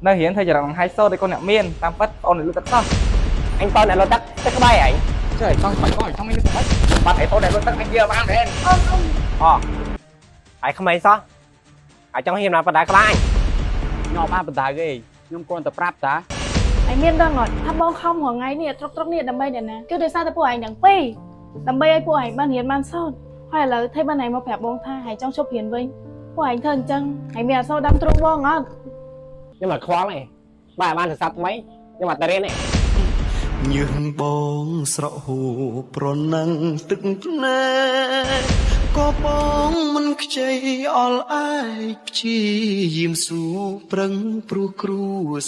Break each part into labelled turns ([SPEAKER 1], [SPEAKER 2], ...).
[SPEAKER 1] នៅរៀនធ្វើចរិតនឹងហៃសូដូចកូនអ្នកមានតាមពិតបងអ្នកលក់ទឹកសោះ
[SPEAKER 2] អញបងអ្នកលក់ទឹកទឹកក្បែរឯង
[SPEAKER 1] ចេះចង់បាច់កោចង់មានទឹកបាច់បាត់ឯបងអ្នកលក់ទឹកអញយកបានមែន
[SPEAKER 2] អូឯងក្មេងសោះឯងចង់ហ៊ានណាបដាក្បាលអញ
[SPEAKER 3] ខ្ញុំអត់បានបណ្ដៅទេខ្ញុំគ្រាន់តែប្រាប់តា
[SPEAKER 4] ឯងមានដឹងអត់ថាបងខំរាល់ថ្ងៃនេះត្រុកត្រុកនេះដើម្បីអ្នកណាគឺដោយសារតែពួកឯងទាំងពីរដើម្បីឲ្យពួកឯងបានរៀនបានសូត្រហើយឥឡូវថៃបានឯងមកប្រាប់បងថាឯងចង់ឈប់រៀនវិញពួកឯងធ្វើអញ្ចឹងឯងមានអសូរដាំទ្រូងបងអត់
[SPEAKER 2] ខ្ញុំអត់ខ្វល់ទេបើឲ្យបានទូរស័ព្ទថ្មីខ្ញុំអត់ទៅរៀនទេ
[SPEAKER 5] ញើសបងស្រក់ហូរប្រណឹងទឹកភ្នែកក៏បងមិនខ្ចីអល់ឯកព្យាយាមស៊ូប្រឹងព្រោះគ្រួ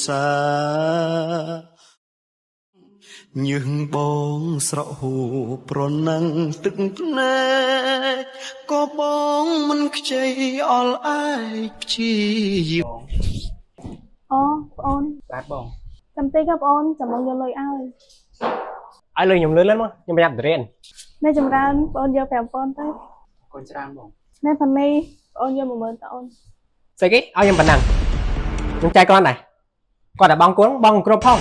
[SPEAKER 5] សារញើសបងស្រក់ហូរប្រណឹងទឹកភ្នែកក៏បងមិនខ្ចីអល់ឯកព្យាយាម
[SPEAKER 4] អូប្អូន
[SPEAKER 3] បាទបង
[SPEAKER 4] ចាំតិចក៏ប្អូនចាំបងយកលុយឲ្យ
[SPEAKER 2] ឲ្យលុយខ្ញុំលឿនលឿនមកខ្ញុំប្រញាប់ទៅរៀន
[SPEAKER 4] នៅចម្រើនប្អូនយក5000ទៅ
[SPEAKER 3] អរគុណច្រើនបង
[SPEAKER 4] នៅផានីប្អូនយក10000ទៅអូន
[SPEAKER 2] ស្អីគេឲ្យខ្ញុំប៉ុណ្ណឹងខ្ញុំចាយគាត់ដែរគាត់តែបងគួងបងគ្រប់ផង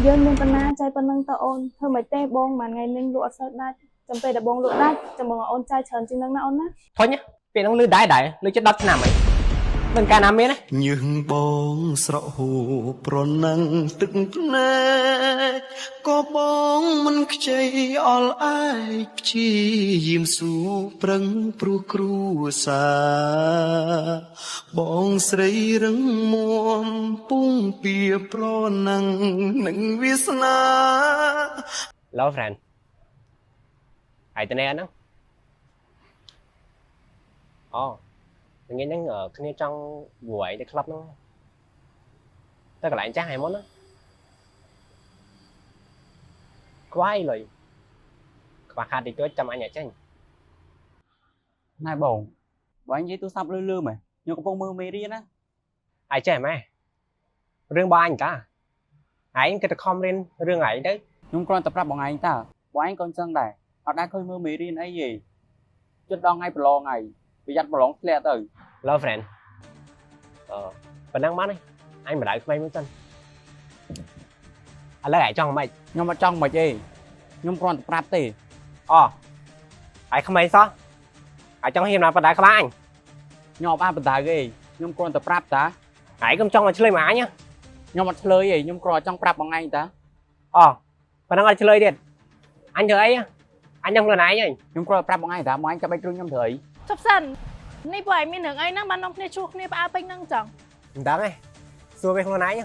[SPEAKER 4] យើងមានប៉ុណ្ណាចាយប៉ុណ្ណឹងទៅអូនធ្វើមិនទេបងមួយថ្ងៃនឹងលក់អត់សូវដាច់ចាំពេលដែលបងលក់ដាច់ចាំបងឲ្យអូនចាយច្រើនជាងនឹងណាអូនណា
[SPEAKER 2] ធុញពេលហ្នឹងលឺដែរដែរលឺចិត្ត10ឆ្នាំហើយមិនកាលណាមានណា
[SPEAKER 5] ញើសបងស្រក់ហូរប្រណឹងទឹកភ្នែកក៏បងមិនខ្ចីអល់ឯកព្យាយាមស៊ូប្រឹងព្រោះគ្រួសារបងស្រីរឹងមាំពុងពៀប្រណឹងនឹងវាសនា
[SPEAKER 2] Hello friend ឯងទៅណែហ្នឹងអូថ្ងៃហ្នឹងគ្នាចង់វួយទៅក្លឹបហ្នឹងទៅកន្លែងចាស់ឯមុនណាខ្វាយលុយខ្វះខាតតិចតួចចាំអញឲ្យចេញ
[SPEAKER 3] ណែបងបងនិយាយទូរស័ព្ទលឺលឺមែនខ្ញុំកំពុងមើលមេរៀនណា
[SPEAKER 2] ឯងចេះម៉េះរឿងរបស់អញតាឯងគិតតែខំរៀនរឿងឯងទៅ
[SPEAKER 3] ខ្ញុំគ្រាន់តែប្រាប់បងឯងតើបងឯងក៏អញ្ចឹងដែរអត់ដែលឃើញមើលមេរៀនអីទេជិតដល់ថ្ងៃប្រឡងហើយប្រយ័ត្នប្រឡងធ្លាក់ទៅ
[SPEAKER 2] Hello friend អឺប៉ុណ្ណឹងបានហើយអញបដៅក្មេងមួយសិនឥឡូវឯងចង់ម៉េច
[SPEAKER 3] ខ្ញុំអត់ចង់មិនទេខ្ញុំគ្រាន់តែប្រាប់ទេ
[SPEAKER 2] អូឯងក្មេងសោះឯងចង់ហ៊ានណាបដៅក្បាលអញ
[SPEAKER 3] ខ្ញុំអត់បានបណ្ដៅទេខ្ញុំគ្រាន់តែប្រាប់តា
[SPEAKER 2] ឯងកុំចង់មកឆ្លើយមកអញណា
[SPEAKER 3] ខ្ញុំអត់ឆ្លើយទេខ្ញុំគ្រាន់តែចង់ប្រាប់បងឯងតា
[SPEAKER 2] អូប៉ុណ្ណឹងអត់ឆ្លើយទៀតអញធ្វើអីអញដឹងខ្លួនឯងហើយ
[SPEAKER 3] ខ្ញុំគ្រាន់តែប្រាប់បងឯងតាបងឯងចាំបាច់គ្រួខ្ញុំធ្វើអី
[SPEAKER 4] ជប់សិននេះពួកឯងមានរឿងអីហ្នឹងបាននាំគ្នាជួគ្នាផ្អើលពេញហ្នឹងចឹង
[SPEAKER 2] មិនដឹងទេសួរវាខ្លួនឯង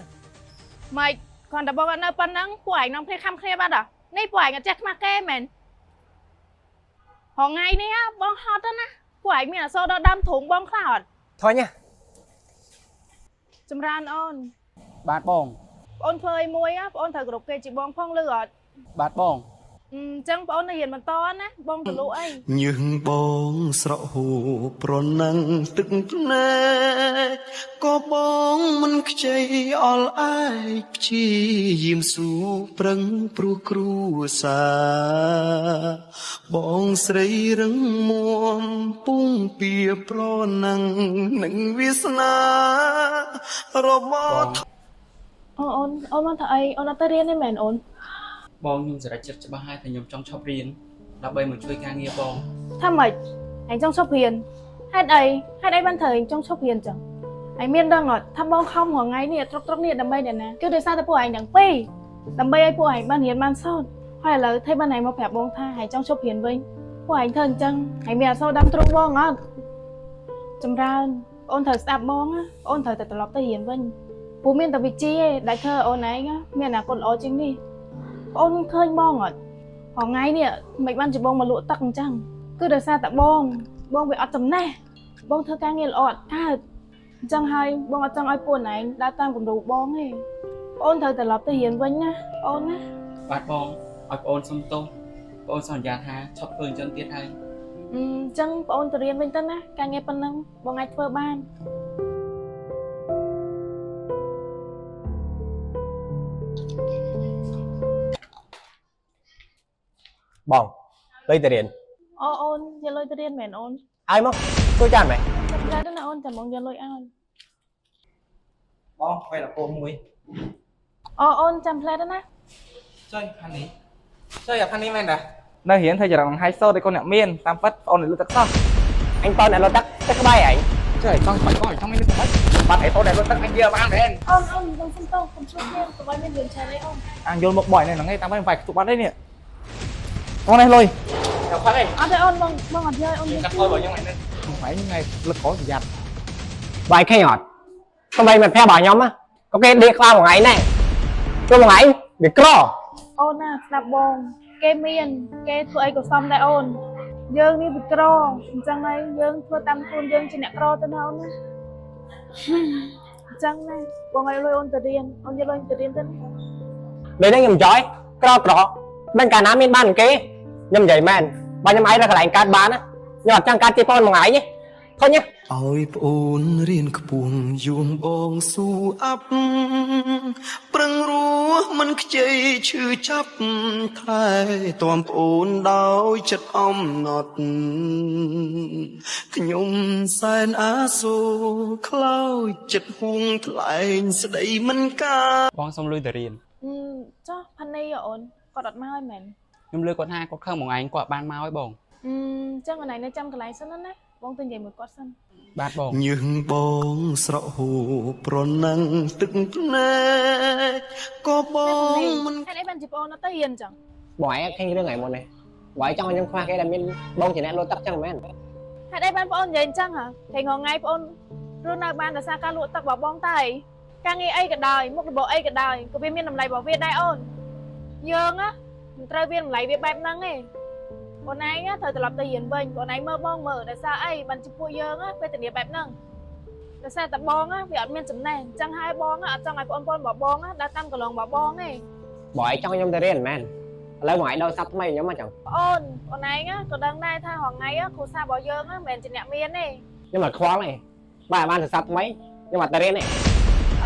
[SPEAKER 4] ម៉េចគ្រាន់តែបងអត់នៅប៉ុណ្ណឹងពួកឯងនាំគ្នាខំគ្នាបាត់ហ៎នេះពួកឯងអត់ចេះខ្មាស់គេមែនហងៃនេះហ៎បងហត់ទៅណាពួកឯងមានអសូរដល់ដើមទ្រូងបងខ្លះអត់
[SPEAKER 2] ធុញណា
[SPEAKER 4] ចម្រើនអូន
[SPEAKER 3] បាទបង
[SPEAKER 4] ប្អូនធ្វើអីមួយហ៎ប្អូនត្រូវគ្រប់គេជាបងផងលឺអត់
[SPEAKER 3] បាទបង
[SPEAKER 4] អញ្ចឹងប្អូននៅរៀនបន្តណាបងទៅលក់អី
[SPEAKER 5] ញើសបងស្រក់ហូរប្រណឹងទឹកភ្នែកក៏បងមិនខ្ចីអល់ឯកព្យាយាមស៊ូប្រឹងព្រោះគ្រួសារបងស្រីរឹងមាំពុងពៀប្រណឹងនឹងវាសនារបស់
[SPEAKER 4] អូអូនអូនមកធ្វើអីអូនអត់ទៅរៀនទេមែនអូន
[SPEAKER 3] បងខ្ញុំសម្រេចចិត្តច្បាស់ហើយថាខ្ញុំចង់ឈប់រៀនដើម្បីមកជួយការងារបង
[SPEAKER 4] ថាម៉េចឯងចង់ឈប់រៀនហេតុអីហេតុអីបានត្រូវឯងចង់ឈប់រៀនចឹងឯងមានដឹងអត់ថាបងខំរាល់ថ្ងៃនេះត្រុកត្រុកនេះដើម្បីអ្នកណាគឺដោយសារតែពួកឯងទាំងពីរដើម្បីឲ្យពួកឯងបានរៀនបានសូត្រហើយឥឡូវថៃបានឯងមកប្រាប់បងថាឯងចង់ឈប់រៀនវិញពួកឯងធ្វើអញ្ចឹងឯងមានអសូរដាំទ្រូងបងអត់ចម្រើនអូនត្រូវស្ដាប់បងណាអូនត្រូវតែត្រឡប់ទៅរៀនវិញព្រោះមានតែវិជ្ជាឯងដែលធ្វើឲ្យអូនឯងណាមានអនាគតល្អជាងនេះអូនឃើញបងអត់រាល់ថ្ងៃនេះមិនបានជាបងមកលក់ទឹកអញ្ចឹងគឺដោយសារតែបងបងវាអត់ចំណេះបងធ្វើការងារល្អអត់កើតអញ្ចឹងហើយបងអត់ចង់ឲ្យពួកឯងដើរតាមគំរូបងទេអូនត្រូវត្រឡប់ទៅរៀនវិញណាអូនណា
[SPEAKER 3] បាទបងឲ្យបងអូនសុំទោសបងអូនសន្យាថាឈប់ធ្វើអញ្ចឹងទៀតហើយ
[SPEAKER 4] អញ្ចឹងបងអូនទៅរៀនវិញទៅណាការងារប៉ុណ្ណឹងបងអាចធ្វើបាន
[SPEAKER 2] បងលុយទៅរៀន
[SPEAKER 4] អូអូនយកលុយទៅរៀនមែនអូន
[SPEAKER 2] ឲ្យមកសួរចានម៉េះ
[SPEAKER 4] ចាំដែរទៅណាអូនចាំបងយកលុយឲ្យ
[SPEAKER 1] បងកាហ្វេដល់ពងមួយ
[SPEAKER 4] អូអូនចាំផ្លែទៅណា
[SPEAKER 1] ចុយផានេះចុយអាផានេះមែនតានៅរៀនធ្វើចរន្តហៃសូដូចកូនអ្នកមានតាមពិតបងអូនលុទឹកសោះ
[SPEAKER 2] អញតអ្នកលុទឹកទឹកក្បែរឯង
[SPEAKER 1] ចុយចង់បាច់បងចង់មានទឹកបាច់បាត់អីតូនអ្នកលុទឹកអញយកបានមែន
[SPEAKER 4] អូនអូនខ្ញុំសុំទោសកុំជួបគ្នាកុំឲ្យមានរឿងច្រើនអីអូន
[SPEAKER 1] អញយល់មកបងនេះហ្នឹងឯងតាមពិតវាយខ្ទប់បាត់អីនេះបងនេះលុយដល់ផឹកឯង
[SPEAKER 4] អត់ទេអូនបងបងអត់យកអូនយក
[SPEAKER 1] កាត់លុយរបស់ខ្ញុំឯងហ្នឹងថ្ងៃលឹកក្រោយប្រយ័ត្ន
[SPEAKER 2] បាយឃើញអត់សំបីមិត្តភក្តិរបស់ខ្ញុំណាក៏គេដេកក្បាលមួយថ្ងៃដែរព្រោះមួយថ្ងៃវាក្រ
[SPEAKER 4] អូនណាស្ដាប់បង គេមាន គេធ្វើអីក៏សមដែរអូន យើងនេះវាក្រអញ្ចឹងហើយយើងធ្វើតាមខ្លួនយើងជាអ្នកក្រទៅណាអូនណាអញ្ចឹងណាបងឲ្យលុយអូនទៅរៀនអូនយកលុយទៅរៀនទៅណា
[SPEAKER 2] ពេលហ្នឹងខ្ញុំចយក្រក្រមិនកាលណាមានបានគេខ្ញុំនិយាយមែនបើខ្ញុំឯងនៅកន្លែងកើតបានណាខ្ញុំអត់ចង់កើតជាបងមួយថ្ងៃទេធុញណា
[SPEAKER 5] ឲ្យប្អូនរៀនខ្ពស់យួងបងស៊ូអាប់ប្រឹងរស់មិនខ្ចីឈឺចាប់ថែទាំប្អូនដោយចិត្តអំណត់ខ្ញុំសែនអាសូរខ្លោចចិត្តហួងថ្លែងស្ដីមិនកា
[SPEAKER 3] បងសុំលុយទៅរៀន
[SPEAKER 4] អឺចុះផានីអូនគាត់អត់មកហើយមែន
[SPEAKER 3] ខ្ញុំលើគាត់ថាគាត់ខឹងបងឯងគាត់បានមកហើយបង
[SPEAKER 4] អឺអញ្ចឹងអូនឯងនៅចាំកន្លែងសិនណាបងទៅនិយាយមួយគាត់សិន
[SPEAKER 3] បាទបង
[SPEAKER 5] ញើសបងស្រក់ហូរប្រណឹងទឹកភ្នែកក៏បងមិន
[SPEAKER 4] ហេតុអីបានជាបងអូនអត់ទៅរៀនអញ្ចឹង
[SPEAKER 2] បងឯងឃើញរឿងថ្ងៃមុននេះបងឯងចង់ឲ្យខ្ញុំខ្វះគេដែលមានបងជាអ្នកលក់ទឹកចឹងមែន
[SPEAKER 4] ហេតុអីបានបងអូននិយាយអញ្ចឹងហ៎គេងថ្ងៃបងអូនរស់នៅបានដោយសារការលក់ទឹករបស់បងតើការងារអីក៏ដោយមុខរបរអីក៏ដោយក៏វាមានតម្លៃរបស់វាដែរអូនយើងណាមិនត្រូវវាតម្លៃវាបែបហ្នឹងទេបងឯងត្រូវត្រឡប់ទៅរៀនវិញបងឯងមើលបងមើលដោយសារអីបានជាពួកយើងណាពេលធានាបែបហ្នឹងដោយសារតែបងណាវាអត់មានចំណេះអញ្ចឹងហើយបងអត់ចង់ឲ្យបងប្អូនរបស់បងណាដើរតាមកន្លងរបស់បងទេ
[SPEAKER 2] បងឯងចង់ឲ្យខ្ញុំទៅរៀនមែនឥឡូវបងឯងដោស័ព្ទថ្មីឲ្យខ្ញុំមកចឹង
[SPEAKER 4] ប្អូនអូនឯងក៏ដឹងដែរថារងថ្ងៃគ្រួសាររបស់យើងមិនមែនជាអ្នកមានទេ
[SPEAKER 2] ខ្ញុំអត់ខ្វល់ទេបើឲ្យបានទូរស័ព្ទថ្មីខ្ញុំអត់ទៅរៀនទេ
[SPEAKER 4] ឥ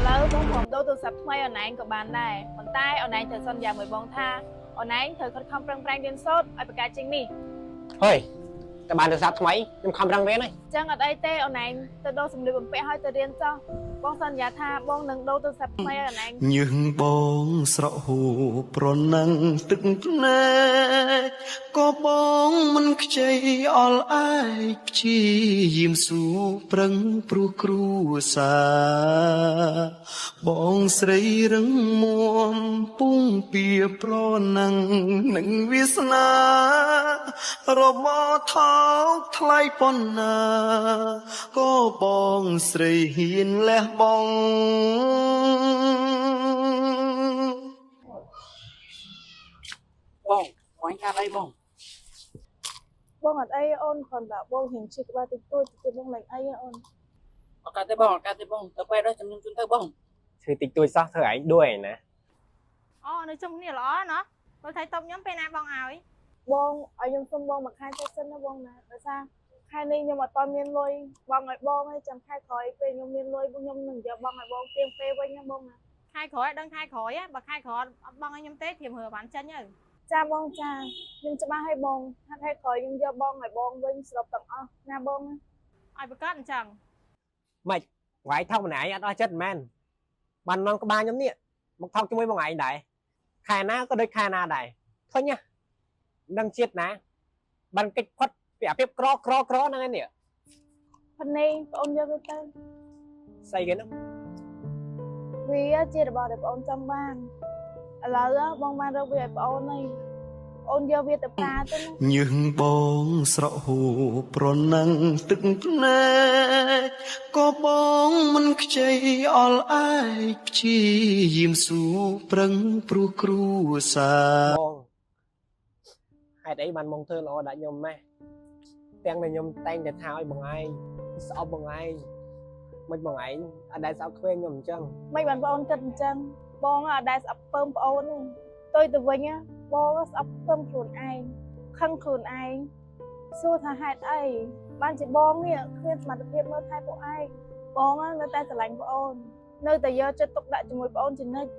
[SPEAKER 4] ឡូវបងព្រមដូរទូរស័ព្ទថ្មីអូនឯងក៏បានដែរប៉ុន្តែអូនឯងត្រូវសន្យាមួយបងថាអូនឯងត្រូវខិតខំប្រឹងប្រែងរៀនសូត្រឲ្យប្រកែកជាងនេះ
[SPEAKER 2] ហើយតែបានទូរស័ព្ទថ្មីខ្ញុំខំប្រឹងរៀនហើយ
[SPEAKER 4] អញ្ចឹងអត់អីទេអូនឯងទៅដូរសម្លៀកបំពាក់ឲ្យទៅរៀនចោះបងសន្យាថាបងនឹងដូរទូរស័ព្ទថ្មីឲ្យអូនឯង
[SPEAKER 5] ញើសបងស្រក់ហូរប្រណឹងទឹកភ្នែកក៏បងមិនខ្ចីអល់ឯកព្យាយាមស៊ូប្រឹងព្រោះគ្រួសារបងស្រីរឹងមាំពុងពៀប្រណឹងនឹងវាសនា របស់ថោកថ្លៃប៉ុណ្ណាក៏បងស្រីហ៊ានលះបង់
[SPEAKER 3] បងបងឯងកាត់អីបង
[SPEAKER 4] បងអត់អីអូនគ្រាន់តែបងរៀងឈឺក្បាលតិចតួចតិចបងលែងអីអូន
[SPEAKER 3] អត់កាត់ទេបងអត់កាត់ទេបងទៅពេទ្យដល់ចាំខ្ញុំជូនទៅបង
[SPEAKER 2] ធ្វើតិចតួចសោះធ្វើឯងដួយឯណា
[SPEAKER 6] អូនៅជុំគ្នាល្អណោះបើថៃតបខ្ញុំពេលណាបងឲ្យ
[SPEAKER 4] បងឲ្យខ្ញុំសុំបងមួយខែទៅសិនណាបងណាដោយសារខែនេះខ្ញុំអត់ទាន់មានលុយបងឲ្យបងឲ្យចាំខែក្រោយពេលខ្ញុំមានលុយខ្ញុំនឹងយកបងឲ្យបងទៀងពេលវិញណាបងណា
[SPEAKER 6] ខែក្រោយដឹងខែក្រោយបើខែក្រោយអត់បងឲ្យខ្ញុំទេធៀមរើបានចេញទៅ
[SPEAKER 4] ចាបងចាខ្ញុំច្បាស់ឲ្យបងហាត់ឲ្យក្រោយខ្ញុំយកបងឲ្យបងវិញស្របទាំងអស់ណាបងណា
[SPEAKER 6] ឲ្យប្រកាសអញ្ចឹង
[SPEAKER 2] ម៉េចបងឯងថោកម្នាក់ឯងអត់អស់ចិត្តមែនបាននាំក្បាលខ្ញុំនេះមកថោកជាមួយបងឯងដែរខែណាក៏ដូចខែណាដែរធុញណាមិនដឹងជាតិណាបានកិច្ចផុតពីអាភាពក្រក្រក្រហ្នឹងឯងនេះ
[SPEAKER 4] ផានីបងអូនយកវាទៅ
[SPEAKER 2] ស្អីគេហ្នឹង
[SPEAKER 4] វាជារបស់ដែលបងអូនចង់បានឥឡូវបងបានរកវាឲ្យបងអូនហើយអូនយកវាទៅប្រើទៅណា
[SPEAKER 5] ញើសបងស្រក់ហូរប្រណឹងទឹកភ្នែកក៏បងមិនខ្ចីអល់ឯកព្យាយាមស៊ូប្រឹងព្រោះគ្រួសារ
[SPEAKER 2] បងហេតុអីបានមកធ្វើល្អដាក់ខ្ញុំម៉េះទាំងដែលខ្ញុំតែងតែថាឲ្យបងឯងស្អប់បងឯងមិនបងឯងអត់ដែលស្អប់ខ្វែងខ្ញុំអញ្ចឹង
[SPEAKER 4] មិនបានបងអូនគិតអញ្ចឹងបងអត់ដែលស្អប់ពើមបងអូនទេទុយទៅវិញណាបងស្អប់ពើមខ្លួនឯងខឹងខ្លួនឯងសួរថាហេតុអីបានជាបងនេះគ្មានសមត្ថភាពមើលថែពួកឯងបងនៅតែស្រឡាញ់បងអូននៅតែយកចិត្តទុកដាក់ជាមួយបងអូនជានិច្ច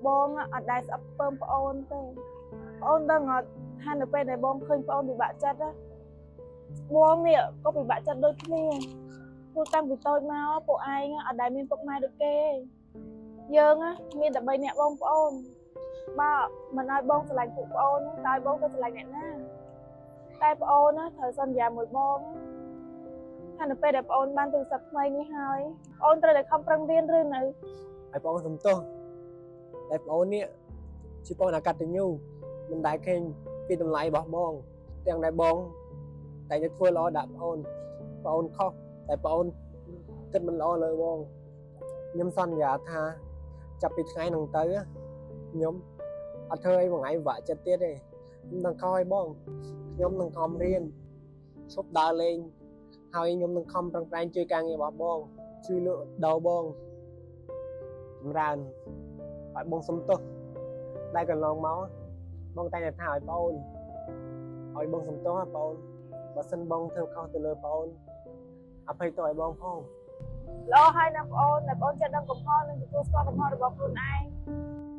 [SPEAKER 4] បងអត់ដែលស្អប់ពើមបងអូនទេបងអូនដឹងអត់ថានៅពេលដែលបងឃើញបងអូនពិបាកចិត្តណាបងនេះក៏ពិបាកចិត្តដូចគ្នា ព្រោះតាំងពីតូចមកពួកឯងអត់ដែលមានពុកម៉ែដូចគេយើងមានតែ3នាក់បងប្អូនបើមិនឲ្យបងស្រឡាញ់ពួកប្អូនតើឲ្យបងទៅស្រឡាញ់អ្នកណាតែប្អូនណាត្រូវសន្យាមួយបងថានៅពេលដែលប្អូនបានទូរស័ព្ទថ្មីនេះហើយប្អូនត្រូវតែខំប្រឹងរៀនឬនៅ
[SPEAKER 2] ឲ្យបងសុំទោសតែបងអូននេះជាបងអកតញ្ញូមិនដែលឃើញពីតម្លៃរបស់បង ទាំងដែលបង តែតែធ្វើល្អដាក់បងអូនបងអូនខុសតែបងអូនគិតមិនល្អលើបងខ្ញុំសន្យាថាចាប់ពីថ្ងៃហ្នឹងទៅខ្ញុំអត់ធ្វើអីមួយថ្ងៃពិបាកចិត្តទៀតទេខ្ញុំនឹងខុសឲ្យបងខ្ញុំនឹងខំរៀនឈប់ដើរលេងហើយខ្ញុំនឹងខំប្រឹងប្រែងជួយការងាររបស់បងជួយលើកដល់បង ចម្រើនឲ្យបងសុំទោសដែលកន្លងមកបងតែងតែថាឲ្យបងអូនឲ្យបងសុំទោសហ៎បងអូនបើសិនបងធ្វើខុសទៅលើបងអូនអភ័យទោសឲ្យបងផង
[SPEAKER 4] ល្អហើយណាបងអូនដែលបងចេះដឹងកំហុសនិងទទួលស្គាល់កំហុសរបស់ខ្លួនឯង។